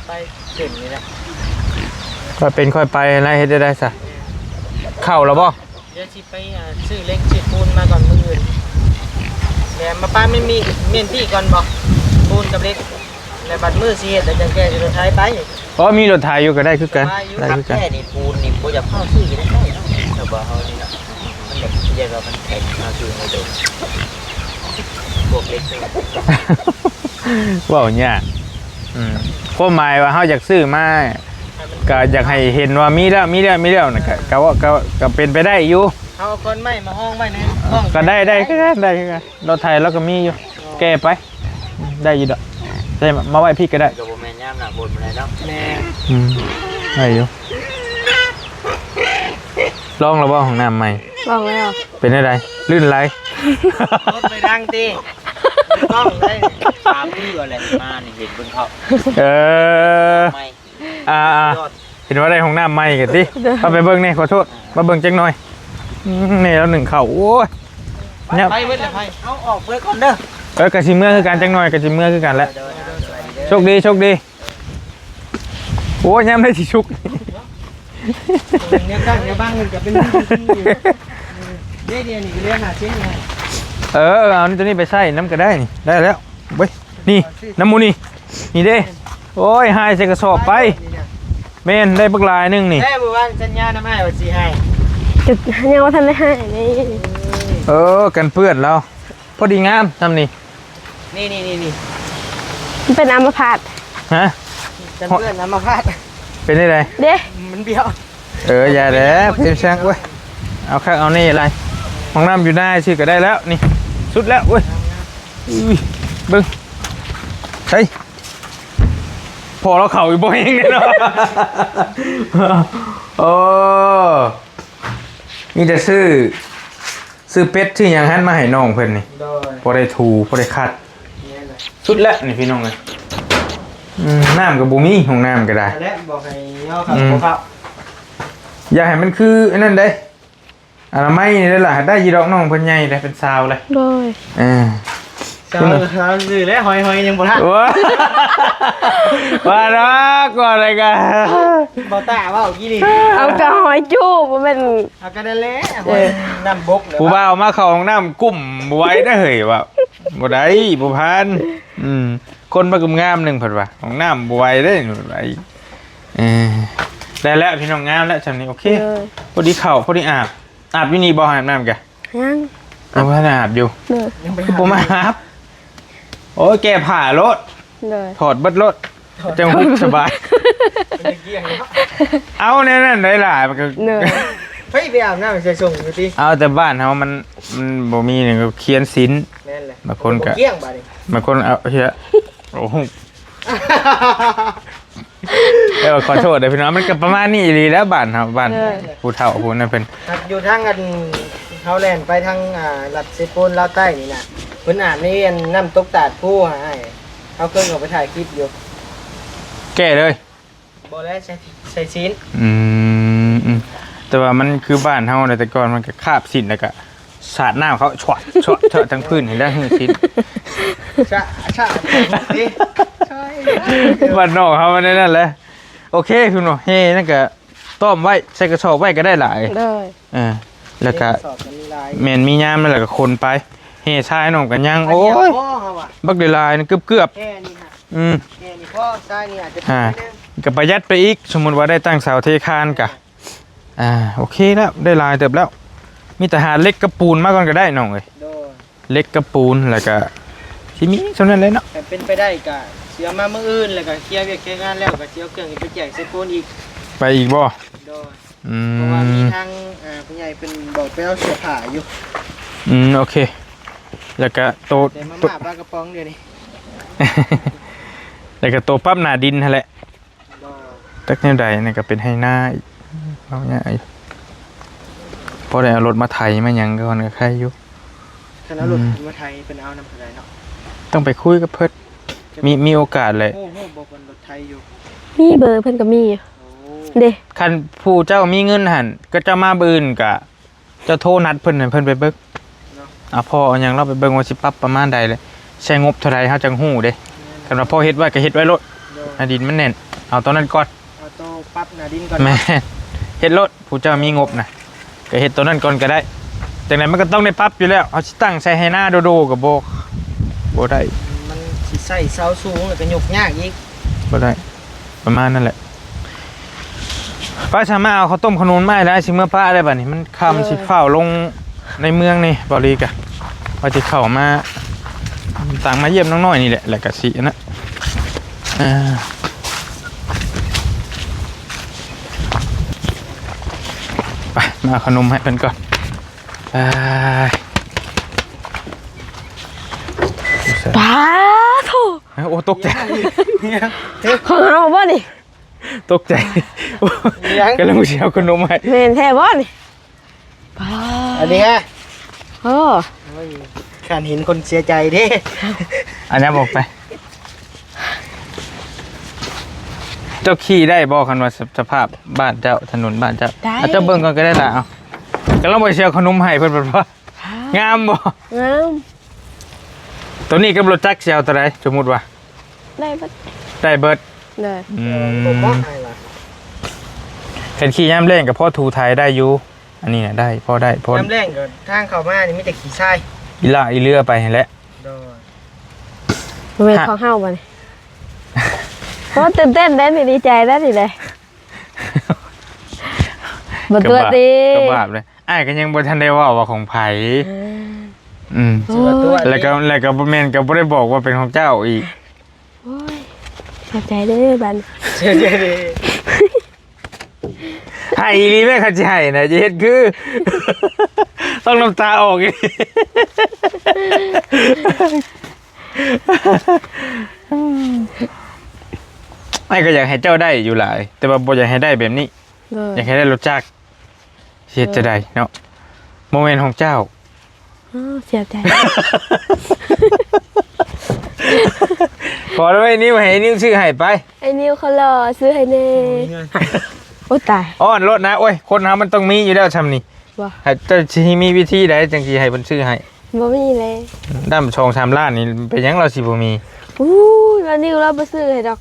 ໄປເສັ້ນນີ້ແຫຼະ. ຄ່ອຍເປັນຄ່ອຍໄປນະ ເຮັດໄດ້ຊະ. ເຂົ້າແລ້ວບໍ່? ດຽວຊິໄປ ອ່າ ຊື້ເຫຼັກຊື້ປູນມາກ່ອນມື້ອື່ນ ແລ້ວມາປະ ມັນມີເມັນທີ່ກ່ອນບໍ່ ປູນກັບເຫຼັກ ແລ້ວບັດມື້ຊິເຮັດ ແລ້ວຈັ່ງແກ່ໃສ່ລົດໄຖໄປ. ອໍ ມີລົດໄຖຢູ່ກໍໄດ້ຄືກັນ ໄດ້ຄືກັນ. ແທ້ນີ້ປູນນີ້ບໍ່ຢາກພາຊື້ໄດ້ເນາະ ຖ້າວ່າເຮົານີ້ເນາະ ມັນແບບ ເຮົາຊື້ໃຫ້ໂດນ ພວກເຫຼັກນີ້ ເວົ້າຍາກ. ອືມ ຄວາມໝາຍວ່າເຮົາຢາກຊື້ມາ ກໍຢາກໃຫ້ເຫັນວ່າມີແລ້ວ ມີແລ້ວ ມີແລ້ວນະ ກໍ ກໍ ກໍ ກໍເປັນໄປໄດ້ຢູ່. ເຮົາເອົາຂອນໄມ້ມາຫ້ອງໄວ້ໃນຫ້ອງ ກໍໄດ້ ໄດ້ຄືກັນ ໄດ້ຄືກັນ. ລົດໄຖລາວກໍມີຢູ່ ແກ່ໄປ ໄດ້ຢູ່ດອກ. ໃສ່ມາໄວ້ພີ້ກໍໄດ້ ກໍບໍ່ແມ່ນຍາມໜ້າຝົນປານໃດເນາະ. ແມ່ນ. ອືມ ໄດ້ຢູ່. ລອງແລ້ວບໍ່ ຫ້ອງນ້ຳໃໝ່? ລອງແລ້ວ. ເປັນຈັ່ງໃດ? ລື່ນໄຫຼ? ລົດໄປດັງຕິ ຕ້ອງໄດ້ ສາມມື້ແຫຼະມານີ້ ເຫັນເບິ່ງເຂົາ ເອີ ໃໝ່ ອ່າໆ ເຫັນວ່າໄດ້ຫ້ອງນ້ຳໃໝ່ກັນຕິ ເຮົາໄປເບິ່ງແດ່ ຂໍໂທດ ມາເບິ່ງຈັກໜ່ອຍ ອືມ ແມ່ລາວໜຶ້ງເຂົ້າ ໂອ້ຍ ຍາມ ໄປເບິດແລ້ວ ໄປ ເຮົາອອກເບິດກ່ອນເດີ ເອີ ກະຊິເມືອຄືກັນ ຈັກໜ່ອຍກະຊິເມືອຄືກັນແຫຼະ ໂຊກດີ ໂຊກດີ ໂອ້ຍ ຍາມໃດຊິສຸກ ແນວຕັ້ງແນວບັງມັນກະເປັນ ເດ້ ດຽວນີ້ກະເຫຼືອຫ້າເຊັນ ເອີ ເອົານີ້ ໂຕນີ້ໄປໃສ່ນຳກະໄດ້ນີ້ ໄດ້ແລ້ວ ເວີຍ ນີ້ ນຳໝູ່ນີ້ ນີ້ເດ້ ໂອ້ຍ ຫາຍໃສ່ກະສອບໄປ ແມ່ນ ໄດ້ບັກຫຼາຍໜຶ່ງນີ້ ແຕ່ມື້ວານສັນຍານຳອ້າຍວ່າຊິໃຫ້ ກະຍັງບໍ່ທັນໄດ້ໃຫ້ນີ້ ເອີ ກັນເປື້ອນລາວ ພໍດີງາມຊ່ຳນີ້ ນີ້ໆໆໆ ມັນເປັນອາມະພາດ ຮະ ກັນເປື້ອນອາມະພາດ ເປັນຈັ່ງໃດ ເດ້ ມັນບ້ຽວ ເອີ ຢ່າແຫຼະ ເພງຊ່າງ ໂອ້ຍ ເອົາຄັກເອົາແນ່ຫຼາຍ ຫ້ອງນ້ຳຢູ່ໜ້າຊື່ກະໄດ້ແລ້ວ ນີ້ ສຸດແລ້ວ ໂອ້ຍ ອຸ້ຍ ເບິ່ງ ໃສ່ ພໍລາວເຂົ້າອີກບໍ່ແຮງແນ່ເນາະ ໂອ້ ມີແຕ່ຊື້ ຊື້ເປັດຊື້ຫຍັງຫັ້ນມາໃຫ້ນ້ອງເພິ່ນນີ້ ໂດຍ ພໍໄດ້ຖູ ພໍໄດ້ຂັດ ແມ່ນແຫຼະ ສຸດແລ້ວນີ້ພີ່ນ້ອງເອີຍ ອືມ ນ້ຳກະບໍ່ມີ ຫ້ອງນ້ຳກະໄດ້ ນັ້ນແຫຼະ ບອກໃຫ້ຍໍເຂົ້າ ອືມ ບໍ່ເຂົ້າ ຢ່າໃຫ້ມັນຄືອັນນັ້ນເດ້ ອະນາໄມນີ້ເດ້ລະ ໄດ້ຢູ່ດອກ ນ້ອງເພິ່ນໃຫຍ່ແລ້ວ ເປັນສາວແລ້ວ ໂດຍ ເອີ ສາວ ສາວຊື່ແຫຼະ ຫອຍໆຍັງບໍ່ທັນ ໂອ້ຍ ວ່າດອກ ວ່າໄດ້ກະ ບໍ່ຕ້າເວົ້າກີ້ນີ້ ເອົາກະຫອຍຈູ້ ບໍ່ແມ່ນ ເອົາກະນັ້ນແຫຼະ ເອີ ຫ້ອຍນ້ຳບົກແລ້ວ ຜູ້ບ່າວມາເຂົ້າຫ້ອງນ້ຳກຸ້ມບໍ່ໄຫວເດ້ເຮີ້ຍ ວ່າບໍ່ໄດ້ ບໍ່ຜ່ານ ອືມ ຄົນມາກຶມງາມໜຶ່ງເພິ່ນວ່າ ຫ້ອງນ້ຳບໍ່ໄຫວເດ້ ເອີ ໄດ້ແລ້ວພີ່ນ້ອງ ງາມແລ້ວຊ່ຳນີ້ ໂອເຄ ເອີ ພໍດີເຂົ້າ ພໍດີອາບ ອາບຢູ່ນີ້ບໍ່ ອາບນ້ຳກະ ຍັງ ຍັງບໍ່ທັນອາບຢູ່ ເອີ ຄືບໍ່ມາອາບ ໂອ້ຍ ແກ້ຜ້າໂລດ ໂດຍ ຖອດເບິດໂລດ ຈັ່ງຮຸກສະບາຍ ເອົາແນວນັ້ນໄດ້ຫຼາຍ ມັນກະ ໂດຍ ໄປ ໄປອາບນ້ຳໃສ່ສົ່ງຢູ່ຕິ ເອົາແຕ່ບ້ານເຮົາມັນ ມັນບໍ່ມີນີ້ກະຄຽນສິນ ແມ່ນແຫຼະ ບາງຄົນກະ ບາງຄົນເອົາເຮັດ ໂອ້ໂຫ ເອີ ຂໍໂທດເດີພີ່ນ້ອງ ມັນກະປະມານນີ້ອີ່ຫຼີແຫຼະ ບ້ານເຮົາ ບ້ານ ເອີ ຜູ້ເຖົ້າຜູ້ນັ້ນເພິ່ນ ຢູ່ທາງອັນ ເຮົາແລ່ນໄປທາງ ອ່າ ລັດເຊໂປນລາວໃຕ້ນີ້ນະ ເພິ່ນອາບໃນອັນນ້ຳຕົກຕາດພູຫາອ້າຍ ເຮົາເຄີຍເຂົ້າໄປຖ່າຍຄລິບຢູ່ ແກ້ເລີຍ ບໍ່ແລ້ວ ໃສ່ ໃສ່ຊີ້ນ ອືມ ອືມ ແຕ່ວ່າມັນຄືບ້ານເຮົາແຫຼະ ແຕ່ກ່ອນມັນກະຄາບຊີ້ນ ແລ້ວກະສາດນ້ຳເຂົ້າ ຊວດ ຊວດ ເທາະທັງພື້ນຫັ້ນແຫຼະ ຊີ້ນ ຊະ ຊະ ບ້ານນອກເຮົາມັນແນວນັ້ນແຫຼະ ໂອເຄ ຄືເນາະ ແຮ່ນັ້ນກະຕ້ອມໄວ້ ໃສ່ກະສອບໄວ້ກະໄດ້ຫຼາຍ ໂດຍ ເອີ ແລ້ວກະ ແມ່ນ ມີຍາມແລ້ວກະຂົນໄປ ແຮ່ຊາຍນ້ອງກະຍັງ ໂອ້ຍ ບັກຫຼາຍໆ ເກືອບໆ ອືມ ແຄ່ນີ້ພໍ ຊາຍນີ້ອາດຈະ ອ່າ ກະປະຢັດໄປອີກ ສົມມຸດວ່າໄດ້ຕັ້ງເສົາເທຄານກະ ອ່າ ໂອເຄແລ້ວ ໄດ້ຫຼາຍເຕີບແລ້ວ ມີແຕ່ຫາເຫຼັກກັບປູນມາກ່ອນກະໄດ້ນ້ອງເອີຍ ໂດຍ ເຫຼັກກັບປູນ ແລ້ວກະຊິມີສ່ຳນັ້ນແຫຼະເນາະ ຄັນເປັນໄປໄດ້ກະຊິເອົາມາມື້ອື່ນ ແລ້ວກະເຄຍວຽກເຄຍງານແລ້ວກະຊິເອົາເຄື່ອງນີ້ໄປແຈກໃສ່ໂກນອີກ ໄປອີກບໍ່ ໂດຍ ອືມ ເພາະວ່າມີທາງ ອ່າ ຜູ້ໃຫຍ່ເພິ່ນບອກໄປເອົາເສື້ອຜ້າຢູ່ ອືມ ໂອເຄ ແລ້ວກະໂຕ ແຕ່ມາມ່າປາກະປ໋ອງດຽວນີ້ ແລ້ວກະໂຕປັບໜ້າດິນຫັ້ນແຫຼະ ບໍ່ ຈັກແນວໃດ ອັນນີ້ກະເປັນໄຮ່ນາອີກ ເວົ້າຍາກຢູ່ ພໍໄດ້ເອົາລົດມາໄຖມາຫຍັງກ່ອນກະໄຄຢູ່ ຄັນເອົາລົດ ອືມ ມາໄຖເພິ່ນເອົານຳເທົ່າໃດເນາະ ຕ້ອງໄປຄຸຍກັບເພິ່ນ ມີ ມີໂອກາດແຫຼະ ຮູ້ ຮູ້ບໍ່ເພິ່ນລົດໄຖຢູ່ ມີເບີເພິ່ນກະມີ ໂອ້ ເດ້ ຄັນຜູ້ເຈົ້າມີເງິນຫັ້ນ ກະເຈົ້າມາມື້ອື່ນກະ ເຈົ້າໂທນັດເພິ່ນໃຫ້ເພິ່ນໄປເບິ່ງເນາະ ເອົາພໍ່ເອົາຫຍັງລາວໄປເບິ່ງວ່າຊິປັບປະມານໃດແຫຼະ ໃຊ້ງົບເທົ່າໃດເຮົາຈັ່ງຮູ້ເດ້ ແມ່ນ ຄັນວ່າພໍເຮັດໄວ້ກະເຮັດໄວ້ໂລດ ໂດຍ ໜ້າດິນມັນແໜ້ນ ເອົາຕອນນັ້ນກ່ອນ ເອົາໂຕປັບໜ້າດິນກ່ອນ ແມ່ນ ເຮັດໂລດ ຜູ້ເຈົ້າມີງົບນະ ກະເຮັດໂຕນັ້ນກ່ອນກະໄດ້ ຈັ່ງໃດມັນກະຕ້ອງໄດ້ປັບຢູ່ແລ້ວ ເຮົາຊິຕັ້ງໃສ່ໄຮ່ນາໂດໆກະບໍ່ ບໍ່ໄດ້ ມັນຊິໃຊ້ເສົາສູງແລ້ວກະຍົກຍາກອີກ ບໍ່ໄດ້ ປະມານນັ້ນແຫຼະ ໄປຊະ ມາເອົາເຂົ້າຕົ້ມເຂົ້າໜູນມາໃຫ້ຫຼາຍ ຊິເມືອປະແລ້ວບາດນີ້ ມັນຄ່ຳ ເອີ ຊິຟ້າວລົງໃນເມືອງນີ້ ເບົາຫຼີກະ ວ່າຊິເຂົ້າມາ ຕ່າງມາຢ້ຽມນ້ອງນ້ອຍນີ້ແຫຼະ ແລ້ວກະຊິອັນນັ້ນ ເອີ ໄປ ມາເອົາເຂົ້າໜົມໃຫ້ເພິ່ນກ່ອນ ໄປ ປາໂທ້ ໂອ້ ຕົກໃຈ ຂອງເຮົາບໍ່ນີ້? ຕົກໃຈ ຫຍັງ? ກຳລັງຊິເອົາຂະໜົມໃຫ້ ແມ່ນແທ້ບໍ່ນີ້? ປາ ອັນນີ້ຮະ ໂອ້ ຄັນເຫັນຄົນເສຍໃຈເດ້. ອັນນັ້ນອອກໄປ. ເຈົ້າຂີ່ໄດ້ບໍ່ ຄັນວ່າສະ ສະພາບບ້ານເຈົ້າ ຖະໜົນບ້ານເຈົ້າ? ໄດ້. ເອົາ ເຈົ້າເບິ່ງກ່ອນກໍໄດ້ລະ. ເອົາ ກຳລັງວ່າຊິເອົາຂະໜົມໃຫ້ເພິ່ນ ເພິ່ນວ່າ ງາມບໍ່? ງາມ. ໂຕນີ້ກັບລົດຈັກຊິເອົາໂຕໃດ ສົມມຸດວ່າ? ໄດ້ເບິດ. ໄດ້ເບິດ. ໂດຍ. ອືມ ບໍ່ເໝາະໃຫ້ວ່າ ຄັນຂີ່ຍາມແລ້ງກໍພໍຖູໄຖໄດ້ຢູ່. ອັນນີ້ນະໄດ້ ພໍໄດ້ ພໍ. ຍາມແລ້ງກໍທາງເຂົ້າມານີ້ມີແຕ່ຂີ້ຊາຍ ອີຫຼ້າອີເລືອໄປຫັ້ນແຫຼະ. ໂດຍ. ບໍ່ແມ່ນຂອງເຮົາບໍ່ນີ້? ໂອ້ ຕື່ນເຕັ້ນໄດ໋ນີ້ ດີໃຈໄດ໋ນີ້ເດ້. ບໍ່ຕົວະຕິ ກໍບາບເລີຍ. ອ້າຍກໍຍັງບໍ່ທັນໄດ້ເວົ້າວ່າຂອງໃຜ. ເອີ ອືມ ຊິວ່າຕົວະຕິ. ແລ້ວກໍ ແລ້ວກໍບໍ່ແມ່ນ ກໍບໍ່ໄດ້ບອກວ່າເປັນຂອງເຈົ້າອີກ. ໂອ້ຍ ເສຍໃຈເດ້ບັດນີ້ ເສຍໃຈເດ້. ໄຫ້ອີ່ຫຼີແມ່ ຄັນຊິໄຫ້ນະ ຈະເຮັດຄື ຕ້ອງນ້ຳຕາອອກອີກ. ອ້າຍກໍຢາກໃຫ້ເຈົ້າໄດ້ຢູ່ຫຼາຍ ແຕ່ວ່າບໍ່ຢາກໃຫ້ໄດ້ແບບນີ້. ໂດຍ. ຢາກໃຫ້ໄດ້ລົດຈັກ. ຊິເຮັດຈັ່ງໃດເນາະ ບໍ່ແມ່ນຂອງເຈົ້າ. ໂອ້ ເສຍໃຈ. ຂໍໄວ້ນິ້ວ ໃຫ້ນິ້ວຊື້ໃຫ້ໄປ. ໄອ້ນິ້ວເຂົາຫຼໍ່ ຊື້ໃຫ້ແດ່. ໂອ້ຍ ຕາຍ ອ້ອນໂລດນະ. ໂອ້ຍ ຄົນເຮົາມັນຕ້ອງມີຢູ່ແລ້ວຊ່ຳນີ້. ວ່າ ໃຫ້ ເຈົ້າຊິມີວິທີໃດຈັ່ງຊິໃຫ້ເພິ່ນຊື້ໃຫ້? ບໍ່ມີເລີຍ. ດຳສອງສາມລ້ານນີ້ ເປັນຫຍັງລາວຊິບໍ່ມີ? ອູ້ຍ ວ່ານິ້ວລາວບໍ່ຊື້ໃຫ້ດອກ.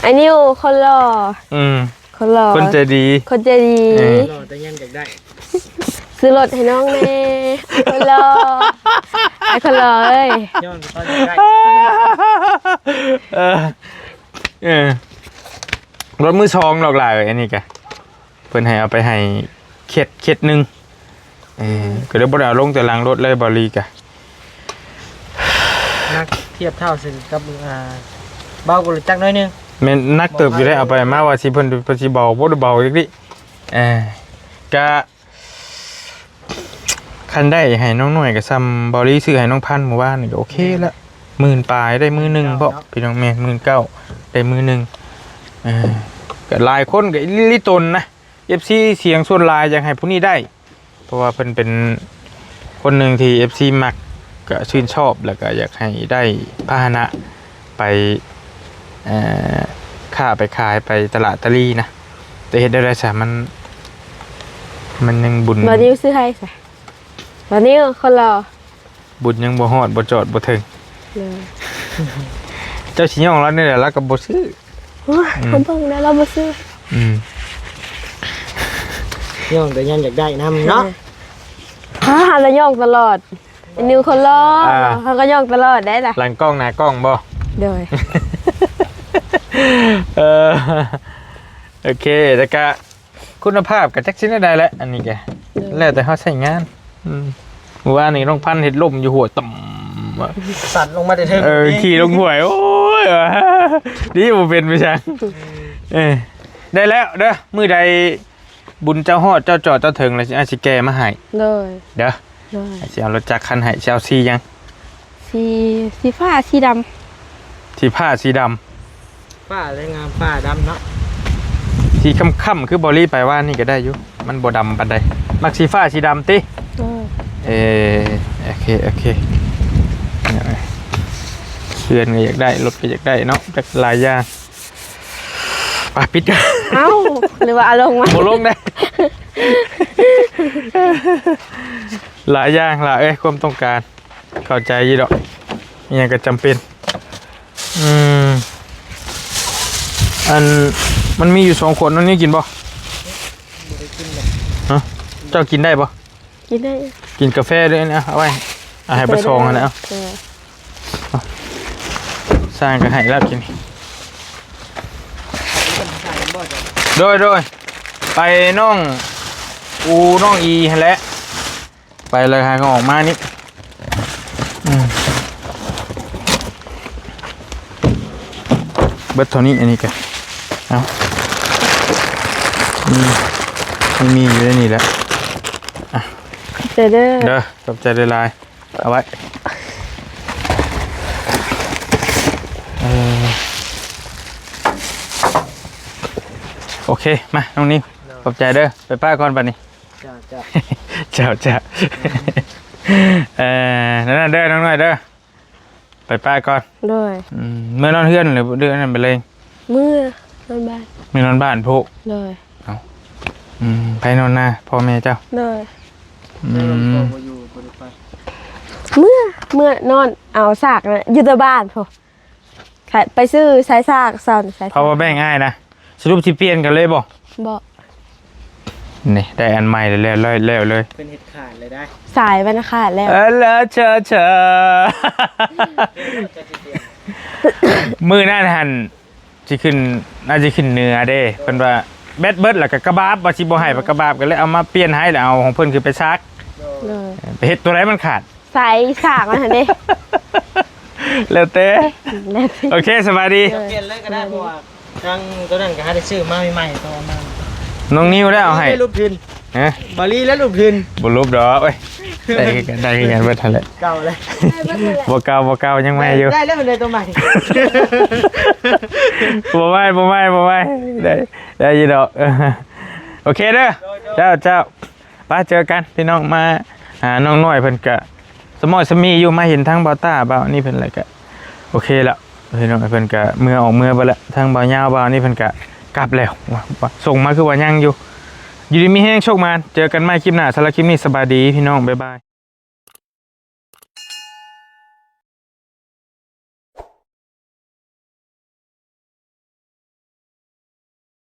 ໄອ້ນິ້ວເຂົາຫຼໍ່. ອືມ. ຄົນຫຼໍ່ ຄົນໃຈດີ ຄົນໃຈດີ. ເອີ ຫຼໍ່ແຕ່ຍັງຢາກໄດ້ ຊື້ລົດໃຫ້ນ້ອງແດ່ ຄົນຫຼໍ່. ໄອ້ຄົນຫຼໍ່ເອີຍ ຍ້ອນເຂົາຢາກໄດ້. ເອີ ເອີ ລົດມືສອງດອກຫຼາຍ ອັນນີ້ກະ ເພິ່ນໃຫ້ເອົາໄປໃຫ້ເຂດ ເຂດໜຶ່ງ. ເອີ ກໍເລີຍບໍ່ໄດ້ເອົາລົງແຕ່ຫຼັງລົດເລີຍ ເບົາຫຼີກະ. ໜັກທຽບເທົ່າໃສ່ກັບ ອ່າ ເບົາກວ່າລົດຈັກໜ້ອຍໜຶ່ງ. ແມ່ນໜັກເຕີບຢູ່ເດ້. ເອົາໄປມາວ່າຊິເພິ່ນ ເພິ່ນຊິເບົາບໍ່ໄດ້ເບົາຈັກດິ. ເອີ ກະ ຄັນໄດ້ໃຫ້ນ້ອງໜ້ອຍກໍສ່ຳເບົາຫຼີຊື້ໃຫ້ນ້ອງພັນມື້ວານນີ້ກໍໂອເຄລະ. ໝື່ນປາຍໄດ້ມື້ໜຶ່ງເບາະ ພີ່ນ້ອງ. ແມ່ນ ໝື່ນເກົ້າໄດ້ມື້ໜຶ່ງ. ເອີ ກໍຫຼາຍຄົນກໍລິຕົນນະ ເອັຟຊີ ສຽງສ່ວນຫຼາຍຢາກໃຫ້ຜູ້ນີ້ໄດ້. ເພາະວ່າເພິ່ນເປັນຄົນໜຶ່ງທີ່ເອັຟຊີມັກ ກະຊື່ນຊອບ ແລ້ວກະຢາກໃຫ້ໄດ້ພາຫະນະໄປ ເອີ ຄ້າໄປຂາຍໄປຕະຫຼາດຕະລີນະ. ແຕ່ເຮັດແນວໃດຊະ ມັນ ມັນຍັງບຸນ ບໍ່ນິວຊື້ໃຫ້ຊະ ບໍ່ນິວຄົນຫຼໍ່. ບຸນຍັງບໍ່ຮອດ ບໍ່ຈອດບໍ່ເຖິງ. ເອີ ເຈົ້າຊິຍ້ອງລາວແນວໃດລາວກໍບໍ່ຊື້. ໂອ້ຍ ອືມ ເຂົາເບິ່ງແລ້ວລາວບໍ່ຊື້. ອືມ ຍ້ອງແຕ່ຍາມຢາກໄດ້ນຳເນາະ. ເອີ ຫາລະຍ້ອງຕະຫຼອດ ໄອ້ນິວຄົນຫຼໍ່. ອ່າ ເຮົາກໍຍ້ອງຕະຫຼອດໄດ໋ລະ. ຫຼັງກ້ອງໜ້າກ້ອງບໍ່? ໂດຍ. ເອີ ໂອເຄ ແລ້ວກະ ຄຸນນະພາບກໍຈັກຊິແນວໃດແຫຼະ ອັນນີ້ກະ ໂດຍ ແລ້ວແຕ່ເຮົາໃຊ້ງານ. ອືມ ມື້ວານນີ້ນ້ອງພັນເຮັດລົ້ມຢູ່ຫ້ວຍ ຕ່ຳ ສັ່ນລົງມາແຕ່ເທິງ. ເອີ ຂີ່ລົງຫ້ວຍ ໂອ້ຍ ວ່າ ດີບໍ່ເປັນໄປຊັ້ນ. ເອີ ໄດ້ແລ້ວເດີ ມື້ໃດບຸນເຈົ້າຮອດ ເຈົ້າຈອດເຈົ້າເຖິງແລ້ວຊິ ອາ ຊິແກ່ມາໃຫ້. ໂດຍ ເດີ. ໂດຍ ຊິເອົາລົດຈັກຄັນໃຫ້ ຊິເອົາສີຫຍັງ? ສີ ສີຟ້າ ສີດຳ. ສີຟ້າ ສີດຳ ຟ້າແລະງາມ ຟ້າດຳເນາະ. ສີຄ້ຳໆ ຄືບໍ່ລີໄປວານນີ້ກໍໄດ້ຢູ່ ມັນບໍ່ດຳປານໃດ. ມັກສີຟ້າ ສີດຳຕິ? ເອີ ເອີ ໂອເຄ ໂອເຄ. ເຮືອນກໍຢາກໄດ້ ລົດກໍຢາກໄດ້ເນາະ ຈັກຫຼາຍຢ່າງ. ໄປ ປິດ. ເອົ້າ ຫຼືວ່າເອົາລົງມາ? ບໍ່ລົງໄດ໋. ຫຼາຍຢ່າງຫຼາຍເອີຍ ຄວາມຕ້ອງການ ເຂົ້າໃຈຢູ່ດອກ ອີ່ຫຍັງກໍຈຳເປັນ. ອືມ ອັນ ມັນມີຢູ່ສອງຂວດ ນ້ອງນິວກິນບໍ່? ບໍ່ໄດ້ກິນດອກ. ຮະ? ເຈົ້າກິນໄດ້ບໍ່? ກິນໄດ້. ກິນກາແຟເດີ ເອົາໄວ້ ເອົາໃຫ້ເບີດສອງຫັ້ນແຫຼະ. ເອົາ ເອີ ສ້າງກໍໃຫ້ແລ້ວກິນ. ໂດຍ ໂດຍ ໄປນ້ອງອູ ນ້ອງອີຫັ້ນແຫຼະ. ໄປເລີຍ ຫາກໍອອກມານີ້. ອືມ ເບິດເທົ່ານີ້ ອັນນີ້ກະ ເອົາ ອືມ ມັນມີຢູ່ໃນນີ້ແຫຼະ. ອ່ະ ຂອບໃຈເດີ ເດີ ຂອບໃຈຫຼາຍໆ. ເອົາໄວ້ ເອີ ໂອເຄ ມາ ນ້ອງນິວ ຂອບໃຈເດີ ໄປປ້າກ່ອນບັດນີ້. ເຈົ້າ ເຈົ້າ ເຈົ້າ ເຈົ້າ. ເອີ ນັ້ນເດີ ນ້ອງນ້ອຍເດີ ໄປປ້າກ່ອນ. ໂດຍ. ອືມ ເມືອນອນເຮືອນ ຫຼື ເດືອນນັ້ນໄປເລີຍ? ເມືອນອນບ້ານ. ເມືອນອນບ້ານພຸ້ນ? ໂດຍ. ເອົ້າ ອືມ ໃຜນອນນາ ພໍ່ແມ່ເຈົ້າ? ໂດຍ. ອືມ ເມືອ ເມືອນອນເອົາສາກນະ ຢູ່ແຕ່ບ້ານພຸ້ນ. ໄປຊື້ສາຍສາກ ເຊົານີ້ power bank ອ້າຍນະ. ສະຫຼຸບຊິປ່ຽນກັນເລີຍບໍ່? ບໍ່. ນີ້ໄດ້ອັນໃໝ່ແລ້ວ ແລ້ວເລີຍ. ເພິ່ນເຮັດຂາດເລີຍໄດ໋. ສາຍມັນຂາດແລ້ວ. ເອີ ລະເຊີເຊີ ມື້ນັ້ນຫັ້ນຊິຂຶ້ນ ອາດຊິຂຶ້ນເໜືອເດ້ ເພິ່ນວ່າແບັດເບິດ ແລ້ວກໍກະບາບ ວ່າຊິບໍ່ໃຫ້ ກະບາບ ກໍເລີຍເອົາມາປ່ຽນໃຫ້ ແລ້ວເອົາຂອງເພິ່ນຄືໄປຊັກ. ໂດຍ. ໄປເຮັດຕົວໃດມັນຂາດ? ໃສ່ສາກມັນຫັ້ນເດ້. ແລ້ວແຕ່ ແລ້ວແຕ່ ໂອເຄ ສະບາຍດີ. ໂດຍ. ປ່ຽນເລີຍກໍໄດ້ ເພາະວ່າທາງຕົວນັ້ນກໍຫາໄດ້ຊື້ມາໃໝ່ໆ ຕ້ອງເອົາມາ. ນ້ອງນິວໄດ້ເອົາໃຫ້ ລົບທຶນ. ຮະ? ບາລີແລ້ວລົບທຶນ. ບໍ່ລົບດອກເວີຍ. ໄດ້ຄືກັນ ໄດ້ຄືກັນເບິດຫັ້ນແຫຼະ. ເກົ່າແລ້ວ. ບໍ່ເກົ່າ ບໍ່ເກົ່າ ຍັງໃໝ່ຢູ່. ໄດ້ແລ້ວ ໄດ້ຕົວໃໝ່. ບໍ່ໃໝ່ ບໍ່ໃໝ່ ບໍ່ໃໝ່ ໄດ້ ໄດ້ຢູ່ດອກ. ໂອເຄເດີ. ໂດຍ ໂດຍ. ເຈົ້າ ເຈົ້າ. ໄປ ເຈີກັນພີ່ນ້ອງ. ມາຫານ້ອງນ້ອຍເພິ່ນກະສະໝໍຍສະໝີຢູ່ ມາເຫັນທາງບ່າວຕ້າບ່າວນີ້ເພິ່ນແລ້ວກະໂອເຄແລ້ວພີ່ນ້ອງ. ເພິ່ນກະເມືອອອກເມືອເບິດແລ້ວ ທາງບ່າວຍາວບ່າວນີ້ເພິ່ນກະກັບແລ້ວ. ວ່າ ວ່າ ສົ່ງມາຄືວ່າຍັງຢູ່. ຢູ່ດີມີແຮງ ໂຊກໝານ ເຈີກັນໃໝ່ຄລິບໜ້າ. ສຳລັບຄລິບນີ້ ສະບາຍດີພີ່ນ້ອງ ບາຍບາຍ.